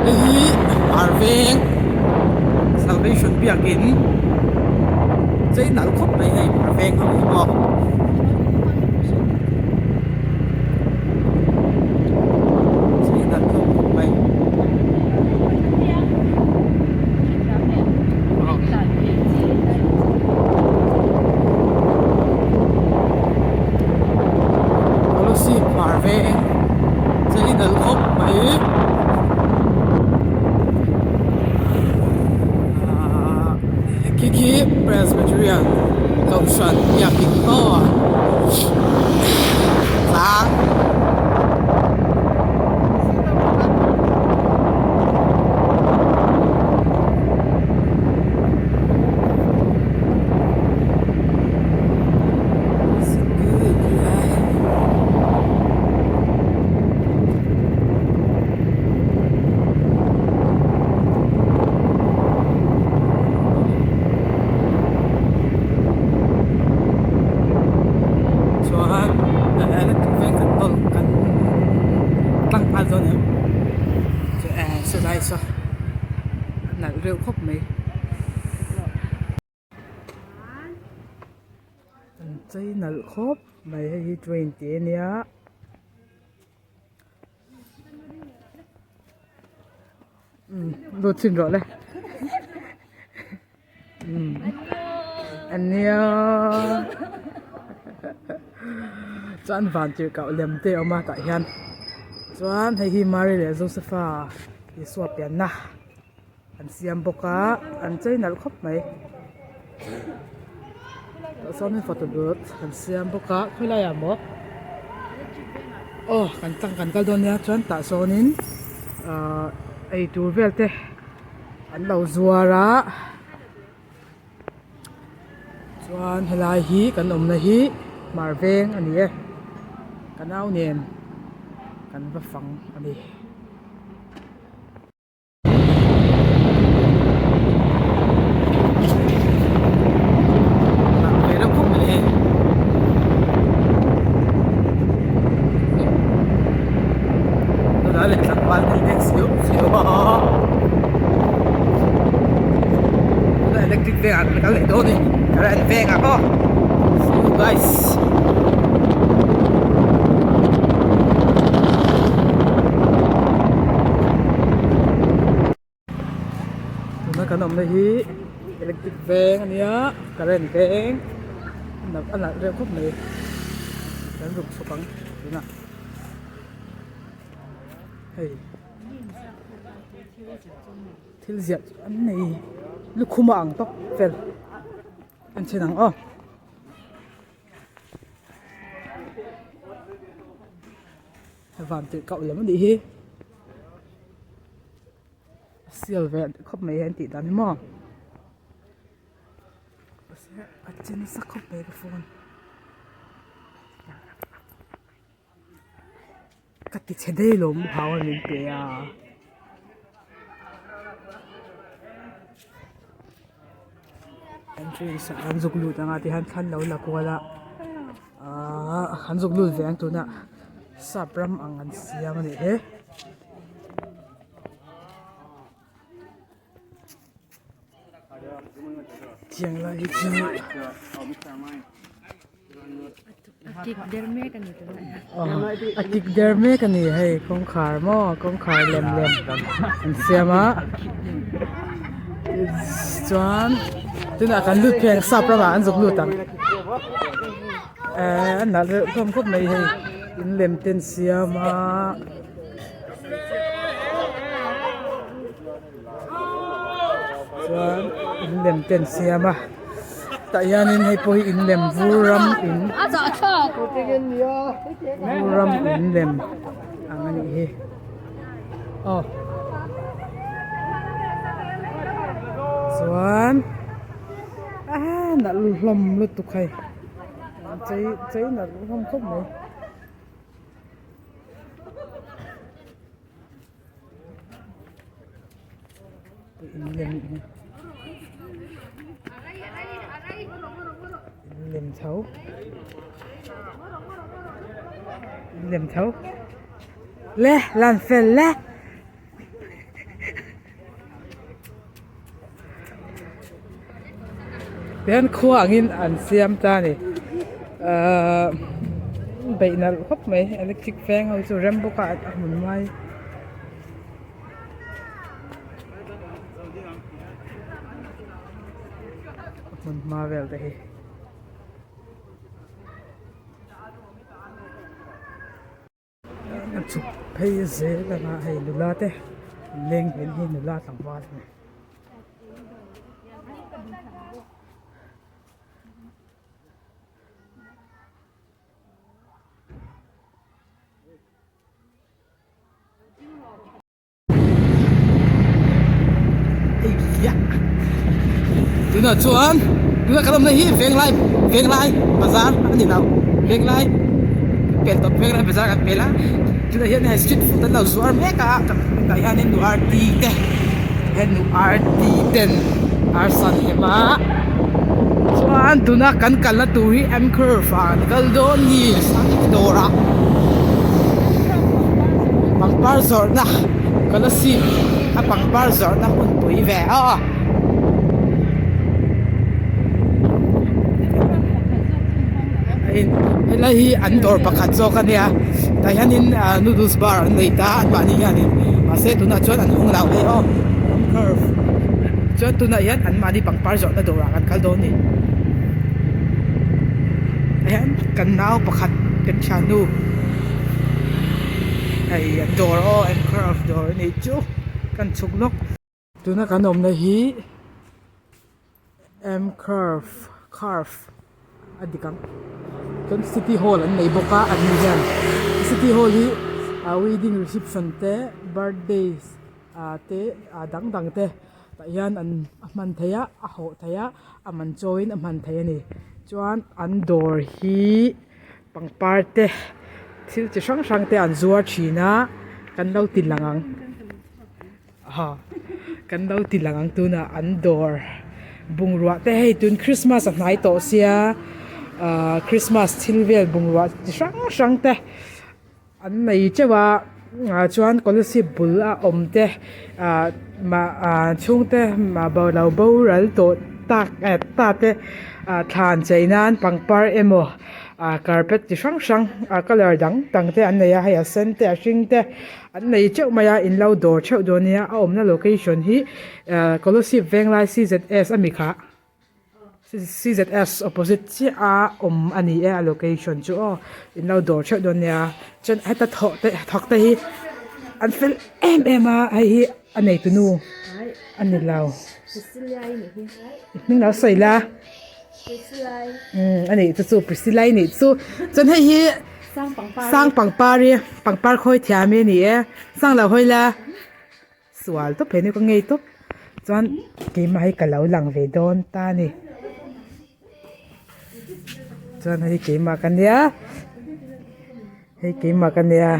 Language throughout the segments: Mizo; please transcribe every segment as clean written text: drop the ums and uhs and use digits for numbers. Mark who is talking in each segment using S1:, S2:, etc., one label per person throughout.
S1: Hei hi hmar veng salvation biakin chei nalh khawp mai hei hmar veng ho hi maw. Chei nalh hlawm khawp mai. Kolasib hmar veng chei nalh khawp mai ahh khi khi Presbyterian kohhran biakin maw tlang. Chuan electric veng kan tawn kan tlang nghal dawn em chu eh saw lai saw nalh reuh khawp mai. An chei nalh khawp mai hei hi train tih a nia. Umm lut chhin rawh le umm a nia chuan van tirh kau lem te a awm a tah hian chuan hei hi Mary leh Josepha Isua pianna. An siam bawk a an chei nalh khawp mai tah sawn photo booth an siam bawk a khawi laiah maw aw kan tlang kan kal dawn nia chuan tah sawnin ahh eitur vel te an lo zuar a chuan helai hi kan awmna hi hmar veng a ni e ka nau nen kan va fang a ni. Electric veng ah kan kal leh dawn a ni current veng ah aw see you guys. Tuna kan awmna hi electric veng a nia current veng a nalh reuh khawp mai kan ruk chhuk ang tunah hei thil ziah chu an nei lukhum a ang tawp vel en chhin ang aw. Van tirh kauh lam a nih hi a sial ve khawp mai an tih dan hi maw a che nasa khawp mai ka phone ka ti chhe daih lo maw hau a min pe a. Entrance ah an zuk lut anga tihian thlan lo la kual a ahh an zuk lut ve ang tunah sap ram ang an siam a nih hi. Tiang lai hi chu
S2: A kik der mek a ni tunah hian.
S1: A kik der mek a ni hei kawngkhar maw kawngkhar lem lem an siam a chuan tunah kan lut phei ang sap ramah an zuk lut ang ehh a nalh reuh hlawm khawp mai hei in lem te an siam a. Chuan in lem te an siam a tah hianin hei pawh hi in lem vur ram in vur ram in lem ang a nih hi aw chuan ah nalh hlawm lutuk hei chei chei nalh hlawm khawp mai. In lem chho in lem chho le lan fel le. Tihian khua angin an siam ta a ni ahh beih nalh khawp mai electric veng ho chu rem bawk a a hmun mai. A hmun hma vel te hi. A chhuk phei zel ang a hei nula te leng vel hi nula tlangval a ni. Tunah chuan tuna kan awmna hi Venglai Venglai bazar a ni lo Venglai pel tawp Venglai bazar kan pel a tunah hian hei street food an lo zuar mek a tah hianin nu arti te he nu arti ten arsa an hem a chuan tuna kan kalna tur hi M curve ah kan kal dawn a ni dawrah. Pangpar zawrhna Kolasib a pangpar zawrhna hmunpui ve a. Helai hi an dawr pakhat zawk a nia tah hianin ah noodles bar an nei ta an mahni hianin mahse tunah chuan an hung lo hle aw curve chuan tunah hian an mahni pangpar zawrhna dawrah kan kal dawn a ni tah hian kan nau pakhat kan thiannu. Hei an dawr aw aircraft dawr a nih chu kan chhuk lawk. Tuna kan awmna hi M curve curve a dik ang chuan city hall an nei bawk a an ni hian city hall hi ah wedding reception te birthday ah te ah dang dang te tah hian an a hman theih a a hawh theih a a man chawiin a hman theih a ni chuan an dawr hi. Pangpar te thil chi hrang hrang te an zuar thin a kan lo ti lang ang ha kan lo ti lang ang tunah an dawr bungrua te hei tun christmas a hnai tawh sia ahh christmas thil vel bungrua chi hrang hrang te. An nei teuh a ah chuan kolasib bul a awm te ah mah ah chhungte mah bo lo boral tawh tak eh ta te ah thlan chei nan pangpar emaw ah carpet chi hrang hrang ah colour dang dang te an nei a hei a sen te a hring te an nei teuh mai a in lo dawr theuh dawn nia a awmna location hi ah kolasib venglai c z s a mi khah. C_Z_S opposite chiah a awm a ni e a location chu aw in lo dawr theuh dawn nia chuan heta thawh te thawk te hi an fel em em a hei hi a neitu nu a ni lo i hming lo sawi la umm a nih chu chu Priscilla i nih chu chuan hei hi sang pangpar i pangpar khawi thiam hi a ni e sang lo hawi la. Sual tawp he ni ka ngei tawp chuan keimah hi ka lo lang ve dawn ta a ni chuan hei keimah ka nia hei keimah ka nia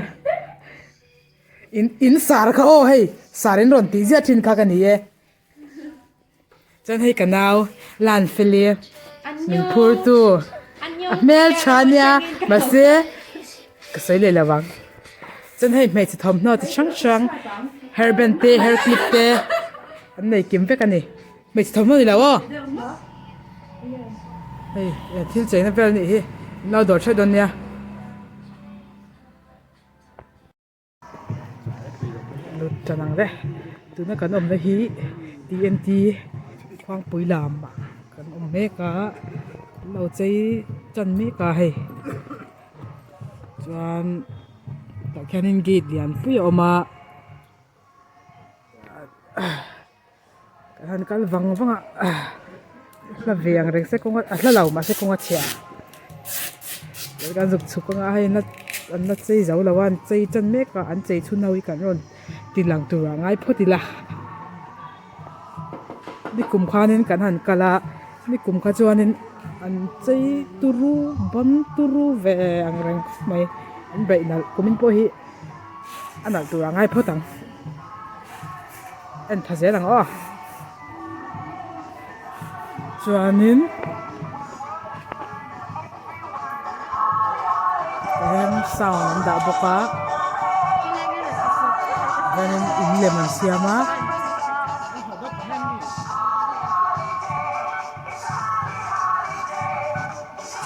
S1: in in sar kha aw hei sar in rawn tih ziah thin kha ka ni e chuan hei ka nau lan feli min phur tu a hmeltha a nia mahse ka sawi leh lo ang. Chuan hei hmeichhe thawmhnaw chi hrang hrang hair band te hair clip te an nei kim vek a ni hmeichhe thawmhnaw ni lo aw hei thil cheina vel a nih hi an lo dawr theuh dawn nia. Lut tan ang le tuna kan awmna hi T N T khuangpui lam ah kan awm mek a an lo chei tan mek a hei. Chuan tah khianin gate lian pui a awm a kan han kal vang vang a hla ve ang reng se kawng a hla lo mahse kawng a chhia kan zuk chhuk anga hei an la chei zo lo a an chei tan mek a an chei chhun ho hi kan rawn ti lang tur ah ngai phawt ila nikum khanin kan han kal a. Nikum kha chuanin an chei turu ban turu ve ang reng khawp mai an beih nalh kumin pawh hi a nalh tur a ngai phawt ang en tha zel ang aw chuanin tihian sound an dah bawk a hianin in lem an siam a.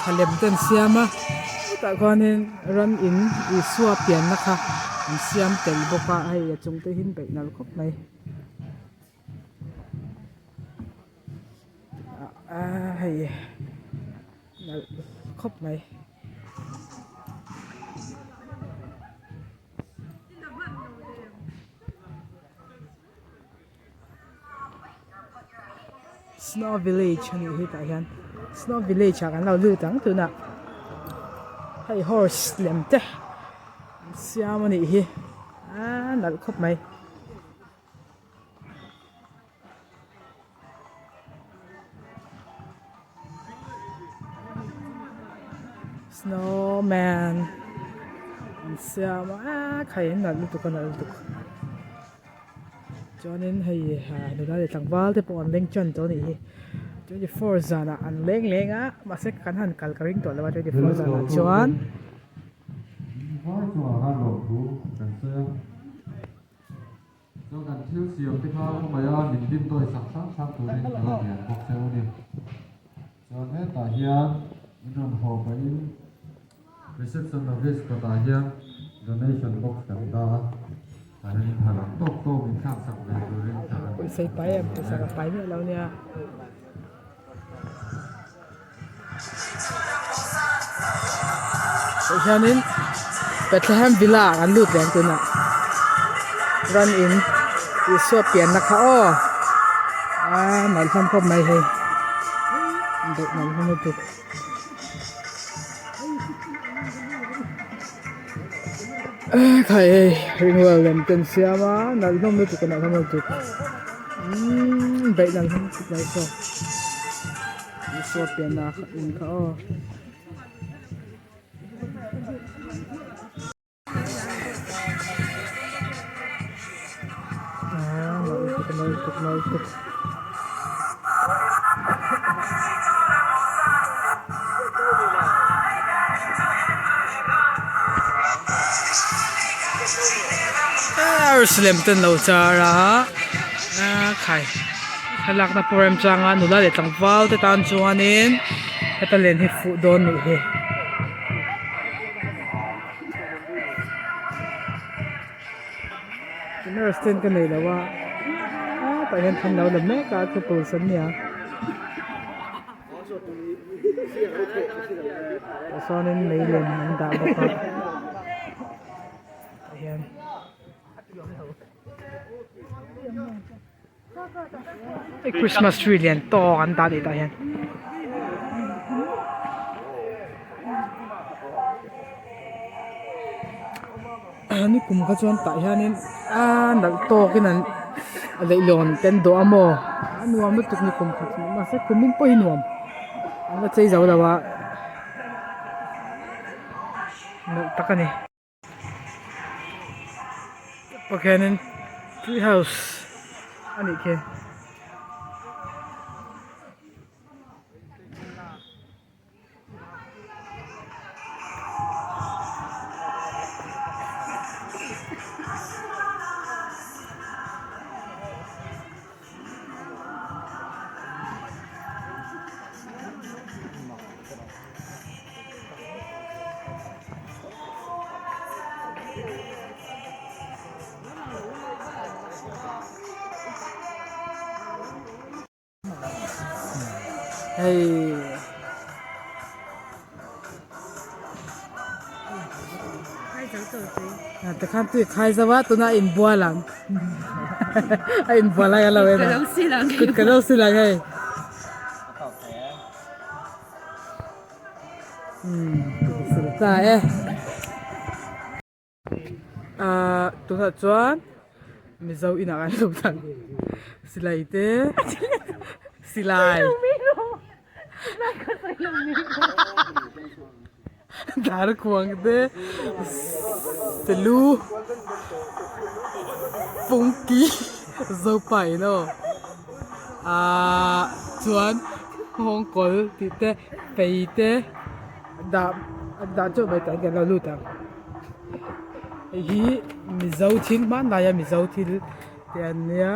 S1: Thla lem te an siam a chutah khuanin ran in Isua pianna kha an siam tel bawk a hei a chung te hi an beih nalh khawp mai ah hei nalh khawp mai. Snow village a nih hi tah hian snow village ah kan lo lut ang tunah hei horse lem te an siam a nih hi aaa nalh khawp mai. Snowman an siam a aaa khai an nalh lutuk a nalh lutuk chuanin hei ah nula leh tlangval te pawh an leng tan tawh a nih hi 24 zanah an leng leng a mahse kan han kal ka ring tawh lo a 24 zanah chuan.
S3: Chuan kan thil siam te kha khawmai a min dim dawi sak hrang hrang turin ka rawn lian bawk cheu a ni. Chuan hetah hian min rawn haw pahin reception office kawtah hian donation box kan dah a, tah hian in hal ang tawk tawk min thlak sak ve turin ka rawn
S1: Pawisa i pai em? Pawisa ka pai miah lo nia. Tah hianin Bethlehem Villa ah kan lut leh ang tunah ran in Isua pianna kha aw aaa nalh hlawm khawp mai hei daih nalh hlawm lutuk. Khai hei ringawt lem te an siam a nalh hlawm lutuk a nalh hlawm lutuk umm daih nalh hlawm lutuk mai saw. Isua pianna in kha aw. Aaa nalh lutuk nalh lutuk nalh lutuk. Arsi lem te an lo char a aaa khai. Thlalakna pawh remchanga nula leh tlangval te tan chuanin heta len hi fuh dawn nih hi. Camera stand ka nei lo a ah tah hian thlan lo la mek a couples an nia tah sawnin mei lem an dah bawk a tah hian. Hei christmas tree lian tawk an dah a nih tah hian nikum kha chuan tah hianin aaa nalh tawkin an leihlawn te an dawh a maw a nuam lutuk nikum kha chu mahse kumin pawh hi nuam an la chei zo lo a nalh tak a ni. Pakhianin tree house a nih khi. Hei tikhan tui khai zo a tunah a inbual ang a inbual lai a lo en ang kut ka lo sil ang hei. Ta e ahh tunah chuan mizo inah kan lo thlang silai te silai darkhuang te selu fungki zopa in aw ahh chuan nghawngkawl tih te fei te dah dah teuh mai tah hian kan lo lut ang hei hi mizo thil hmanlai a mizo thil te an nia.